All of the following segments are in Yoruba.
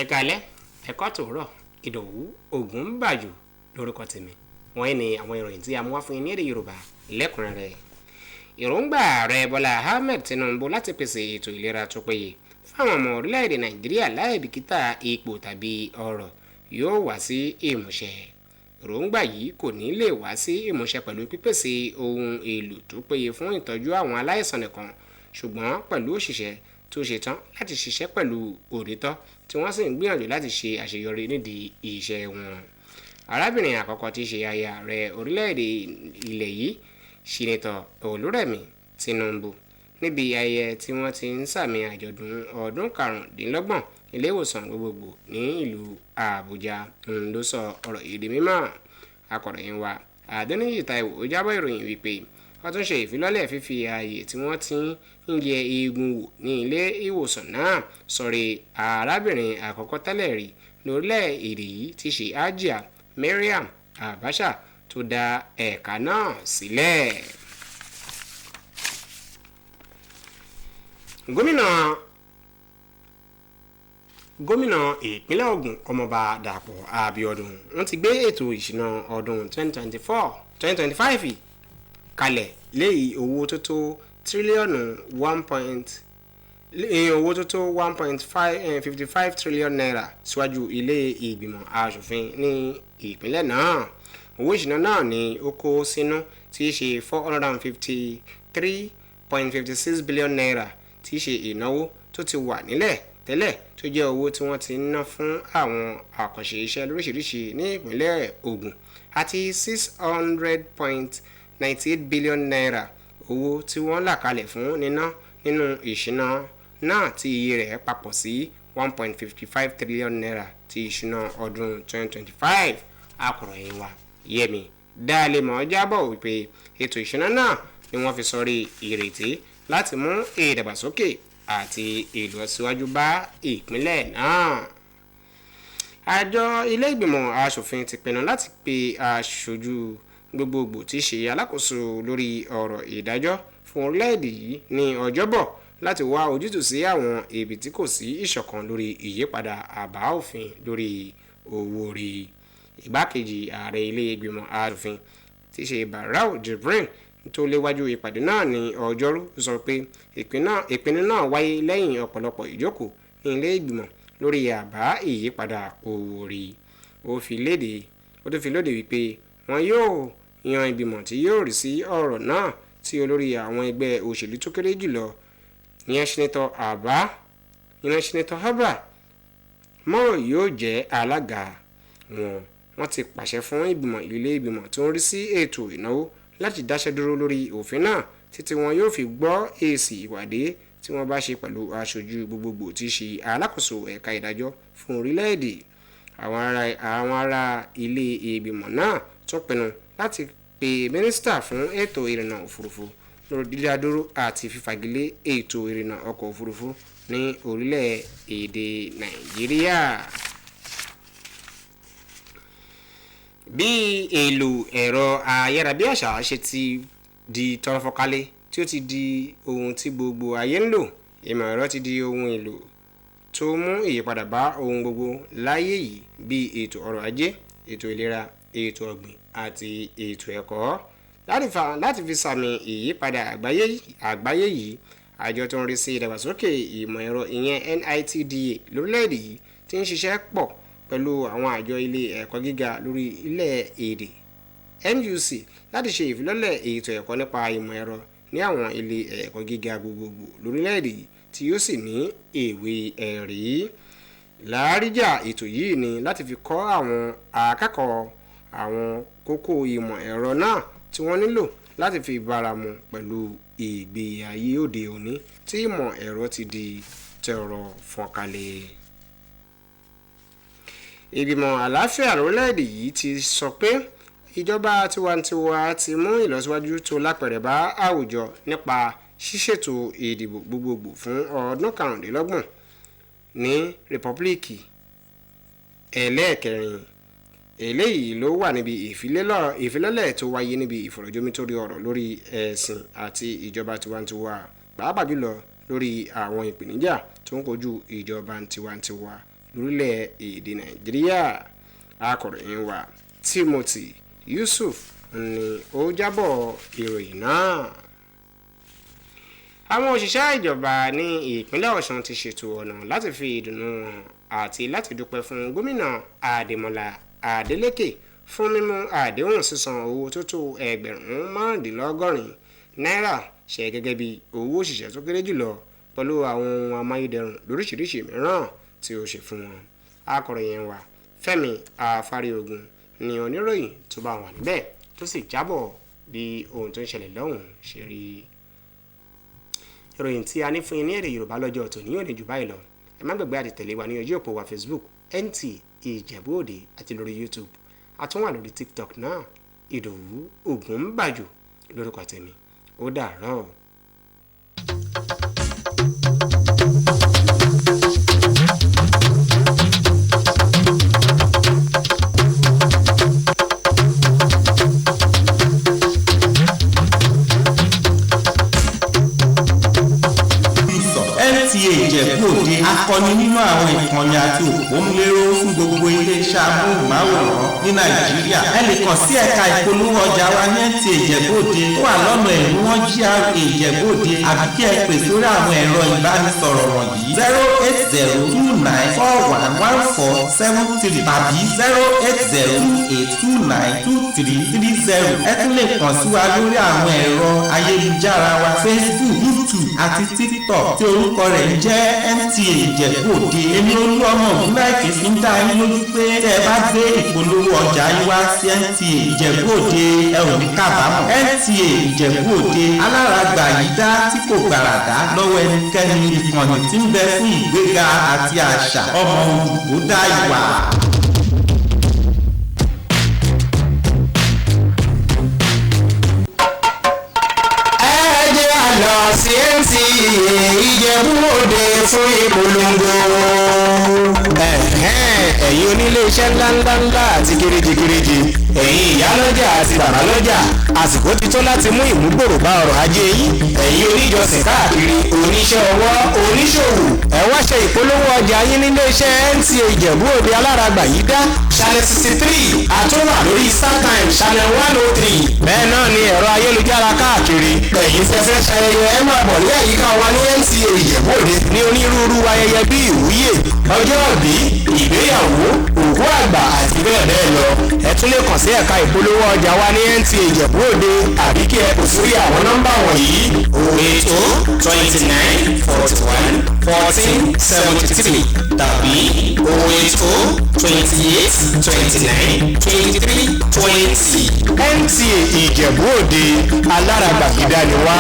Ẹ káalẹ́, ẹ̀kọ́ tòórọ̀. Ìdòwú Ògúnbàjò lórúkọ tèmi. Wọ́n ní àwọn ìròyìn tí a mú wá fún yín ní èdè Yorùbá lẹ́kùnrẹ́rẹ́. Èròǹgbà Ààrẹ Bọ́lá Ahmed Tinubu láti pèsè ètò ìlera tó péye fáwọn ọmọ orílẹ̀-èdè Nàìjíríà láì bìkítà ipò tàbí ọrọ̀ yóò wá sí ìmúṣẹ. Èròǹgbà yìí kò ní lè wá sí ìmúṣẹ pẹ̀lú pípèsè ohun èlò tó péye fún ìtọ́jú àwọn aláìsàn nìkan, ṣùgbọ́n pẹ̀lú òṣìṣẹ́ tó ṣetán láti ṣiṣẹ́ pẹ̀lú òtítọ́, tí wọ́n sì ń gbìyànjú láti ṣe àṣeyọrí nídìí iṣẹ́ wọn. Arábìnrin àkọ́kọ́ tí í ṣe aya ààrẹ orílẹ̀-èdè ilẹ̀ yìí, Senator Olúrẹ̀mí Tinubu, níbi ayẹyẹ tí wọ́n ti ń sàmì àjọ̀dún ọdún 25 ilé ìwòsàn gbogbogbò ní ìlú Àbújá, ń ló sọ ọ̀rọ̀ yìí di mímọ̀. Akọ̀ròyìn wa Adéníyì Táíwò ó jábọ̀ ìròyìn wípé wọ́n tún ṣe ìfilọ́lẹ̀ fífi ààyè tí wọ́n ti ń yẹ eegun wò ní ilé ìwòsàn náà sọrí arábìnrin àkọ́kọ́ tẹ́lẹ̀ rí lórílẹ̀-èdè yìí tí ṣe Hajia Mariam Abacha tó dá ẹ̀ka náà sílẹ̀. Gómìnà ìpínlẹ̀ Ògùn, Ọmọọba Dàpọ̀ Abíọ́dún, wọ́n ti gbé ètò ìṣúná ọdún 2024 2025 kalẹ̀ léyìí owó tó tó tírílíọ̀nù one point owó tó tó 1.5 55 trillion naira síwájú ilé ìgbìmọ̀ asòfin ní ìpínlẹ̀ náà. Owó ìṣúná náà ni ó kó sínú tí í ṣe ₦453.56 billion, tí í ṣe ìnáwó tó ti wà nílẹ̀ tẹ́lẹ̀, tó jẹ́ owó tí wọ́n ti ń ná fún àwọn àkànṣe iṣẹ́ lóríṣiríṣi ní ìpínlẹ̀ Ògùn, àti ₦600.98 billion, owó tí wọ́n là kalẹ̀ fún níná nínú ìṣúná náà tí iye rẹ̀ papọ̀ sí ₦1.55 trillion ti ìṣúná ọdún 2025. Akọ̀ròyìn wa Yẹmi Dáálẹ́mọ̀ jábọ̀ wípé ètò ìṣúná náà ni wọ́n fi sọrí ìrètí láti mú ìdàgbàsókè àti ìlọsíwájú bá ìpínlẹ̀ náà. Àjọ ilé ìgbìmọ̀ asòfin ti pinnu láti pe aṣojú gbogbogbò tí í ṣe alákòóso lórí ọ̀rọ̀ ìdájọ́ fún orílẹ̀-èdè yìí ní Ọjọ́bọ̀ láti wá ojútùú sí àwọn ibi tí kò sí ìṣọ̀kan lórí ìyípadà àbá òfin lórí owó orí. Igbákejì ààrẹ ilé ìgbìmọ̀ asòfin tí í ṣe Barau Jibrin tó léwájú ìpàdé náà ní Ọjọ́rú sọ pé ìpinnu náà wáyé lẹ́yìn ọ̀pọ̀lọpọ̀ ìjókòó ní ilé ìgbìmọ̀ lórí àbá ìyípadà owó orí. Ó tún fi léde wípé wọn yóò yan ìgbìmọ̀ tí yóò rí sí ọ̀rọ̀ náà, tí olórí àwọn ẹgbẹ́ òṣèlú tó kéré jùlọ, ìyẹn Senator Abba Moro, yóò jẹ́ alága wọn. Wọ́n ti pàṣẹ fún ìgbìmọ̀ ilé ìgbìmọ̀ tó ń rí sí ètò ìnáwó láti dáṣẹ́ dúró lórí òfin náà títí wọn yóò fi gbọ́ èsì ìwádìí tí wọ́n bá ṣe pẹ̀lú aṣojú gbogbogbò tí í ṣe alákòóso ẹ̀ka ìdájọ́ fún orílẹ̀-èdè. Àwọn ará ilé ìgbìmọ̀ náà tún pinnu láti pe mínísítà fún ètò ìrìnnà òfurufú lórí dídádúró àti fífagilé ètò ìrìnnà ọkọ̀ òfurufú ní orílẹ̀-èdè Nàìjíríà. Bí èlò ẹ̀rọ ayárabíàṣá ṣe ti di tọ́rọ́ fọ́nkálé, tí ó ti di ohun tí gbogbo ayé ń lò, ìmọ̀ ẹ̀rọ ti di ohun èlò tó mú ìyípadà bá ohun gbogbo láyé yìí, bíi ètò ọrọ̀ ajé, ètò ìlera, ètò ọ̀gbìn àti ètò ẹ̀kọ́. Láti fi sàmì ìyípadà àgbáyé yìí, àjọ tó ń rí sí ìdàgbàsókè ìmọ̀ ẹ̀rọ, ìyẹn NITDA lórílẹ̀‐èdè yìí, ti ń ṣiṣẹ́ pọ̀ pẹ̀lú àwọn àjọ ilé ẹ̀kọ́ gíga lórí ilẹ̀ èdè NUC láti ṣe ìfilọ́lẹ̀ ètò ẹ̀kọ́ nípa ìmọ̀ ẹ̀rọ ní àwọn ilé ẹ̀kọ́ gíga gbogbogbò lórílẹ̀‐èdè yìí, tí yóò sì ní ìwé ẹ̀rí. Làríjà ètò yìí ni láti fi kọ́ àwọn akẹ́kọ̀ọ́ àwọn kókó ìmọ̀ ẹ̀rọ náà tí wọ́n nílò láti fi bára mu pẹ̀lú ìgbé ayé òde òní tí ìmọ̀ ẹ̀rọ ti di tọ́rọ́ fọ́nkálé. Ìgbìmọ̀ àlàáfíà lórílẹ̀‐èdè yìí ti sọ pé ìjọba tiwantiwa ti mú ìlọsíwájú tó lápẹẹrẹ bá àwùjọ nípa ṣíṣètò ìdìbò gbogbogbò fún ọdún 25 ní rìpọ́bílíkì ẹlẹ́ẹ̀kẹrin. Eléyìí ló wà níbi ìfilọ́lẹ̀ tó wáyé níbi ìfọ̀rọ̀jomitoro ọ̀rọ̀ lórí ẹ̀sìn àti ìjọba tiwantiwa, pàápàá jùlọ lórí àwọn ìpèníjà tó ń kojú ìjọba tiwantiwa. Lórílẹ̀ èdè Nàìjíríà, akọ̀ròyìn wa Timothy Yusuf ni ó jábọ̀ ìròyìn náà. Àwọn òṣìṣẹ́ ìjọba ní ìpínlẹ̀ Ọ̀ṣun ti ṣètò ọ̀nà láti fi ìdùnnú wọn àti láti dúpẹ́ fún Gómìnà Adémọlá Adélékè fún mímú àdéhùn sísan owó tó tó 85,000 náírà ṣẹ gẹ́gẹ́ bí owó òṣìṣẹ́ tó kéré jùlọ, pẹ̀lú àwọn ohun amáyédẹrùn lóríṣiríṣi mìíràn tí ó ṣe fún wọn. Akọ̀ròyìn wa Fẹ́mi Afáríogun ni oníròyìn tó bá wà níbẹ̀, tó sì jábọ̀ bí ohun tó ń ṣẹlẹ̀ lọ́hùn ṣe rí. Ìròyìn tí a ní fún yín ní èdè Yorùbá lọ́jọ́ tòní yóò ní jù báyìí lọ. Ẹ má gbàgbé àti tẹ̀lé wa ní ojú òpó wa Facebook, NTA Ìjẹ̀bú Òde, àti lórí YouTube. A tún wà lórí TikTok náà. Ìdòwú Ògúnbàjò lórúkọ tèmi. Ó dàárọ̀. NTA Ìjẹ̀bú Òde, akọni nínú àwọn ìkànnì àti òpómúléró fún gbogbo iléeṣẹ́ amóhùnmáwòrán ní Nàìjíríà. Ẹ lè kàn sí ẹ̀ka ìpolówó ọjà wa ní NTA Ìjẹ̀bú Òde tó wà lọ́nà Ẹ̀rúnwọ́n, GRA Ìjẹ̀bú Òde, àbí kí ẹ pè sórí àwọn ẹ̀rọ ìbánisọ̀rọ̀ wọ̀nyí: 08029411473 tàbí 08028292330. Ẹ tún lè kàn sí wa lórí àwọn ẹ̀rọ ayélujára wa, Facebook, YouTube àti TikTok, tí orúkọ rẹ̀ ń jẹ́ NTA Ìjẹ̀bú Òde. Èmi Olú ọmọ Ògúnláìkè fi ń dá yín lójú pé tẹ́ ẹ bá gbé ìpolówó ọjà yín wá sí NTA Ìjẹ̀bú Òde, ẹ ò ní kábàámọ̀. NTA Ìjẹ̀bú Òde, alárágbà yìí dá tí kò gbàràdá lọ́wọ́ ẹnikẹ́ni, ìkànnì tí ń bẹ fún ìgbéga àti àṣà ọmọ Olùkó dá ìwà. Ẹ jẹ́ á lọ sí NTA Ìjẹ̀bú Òde fún ìpolongo. Ẹ̀yin onílé iṣẹ́ ńláńláńlá àti kéréje kéréje, ẹ̀yin ìyálọ́jà àti bàbálọ́jà, àsìkò ti tó láti mú ìmúgbòrò bá ọrọ̀ ajé yín. Ẹ̀yin oníjọsìn káàkiri, oníṣẹ́ ọwọ́, oníṣòwò, ẹ wá ṣe ìpolówó ọjà yín nílé iṣẹ́ NTA Ìjẹ̀bú Òde alárágbà yìí dá, channel 63, àtúnwà lórí StarTimes channel 103. Bẹ́ẹ̀ náà ni ẹ̀rọ ayélujára káàkiri. Ẹ̀yin fẹ́fẹ́ ṣayẹyẹ, ẹ máa bọ̀ ní àyíká wa ní NTA Ìjẹ̀bú Òde ní onírúurú ayẹyẹ bíi ìwúyè, ọjọ́ ìbí, ìgbéyàwó, òkú àgbà àti bẹ́ẹ̀ bẹ́ẹ̀ lọ. Ẹ tún lè kàn sí ẹ̀ka ìpolówó ọjà wa ní NTA Ìjẹ̀bú Òde, àbí kí ẹ pè sórí àwọn nọ́mbà wọ̀nyí: 08029411473 tàbí 08028292320. NTA Ìjẹ̀bú Òde, alárágbà yìí dá ni wá.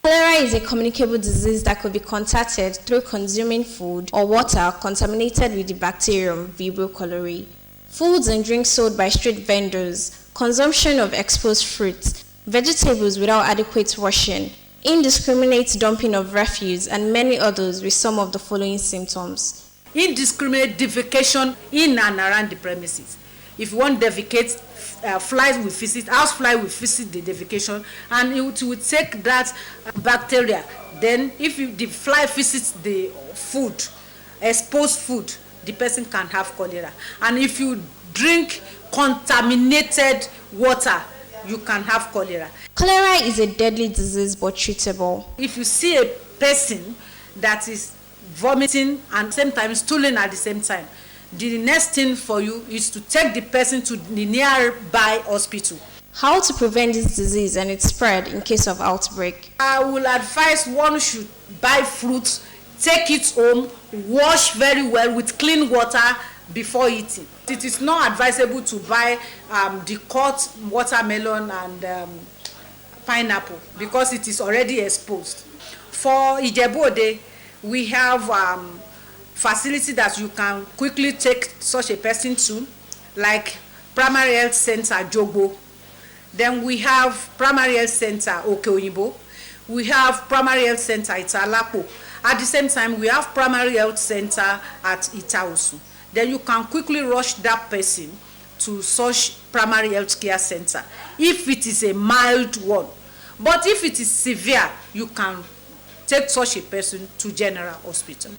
Cholera is a communicable disease that could be contracted through consuming food or water contaminated with the bacterium Vibrio cholerae. Foods and drinks sold by street vendors, consumption of exposed fruits, vegetables without adequate washing, indiscriminate dumping of refuse, and many others with some of the following symptoms. Indiscriminate defecation in and around the premises. If you wan defecate, flies will visit, house fly will visit the defecation, and it will take that bacteria. Then if the fly visits the food, exposed food, the person can have cholera. And if you drink contaminated water, you can have cholera. Cholera is a deadly disease but treatable. If you see a person that is vomiting and same time stooling at the same time, the next thing for you is to take the person to the nearby hospital. How to prevent this disease and its spread in case of outbreak? I will advise one should buy fruit, take it home, wash very well with clean water before eating. It is not advisable to buy the cut watermelon and pineapple because it is already exposed. For Ijebu Ode, we have facility that you can quickly take such a person to, like primary health center Jogbo. Then we have primary health center Oke Oyinbo. We have primary health center Italapo. At the same time, we have primary health center at Itaosun. Then you can quickly rush that person to such primary health care center if it is a mild one. But if it is severe, you can take such a person to general hospital.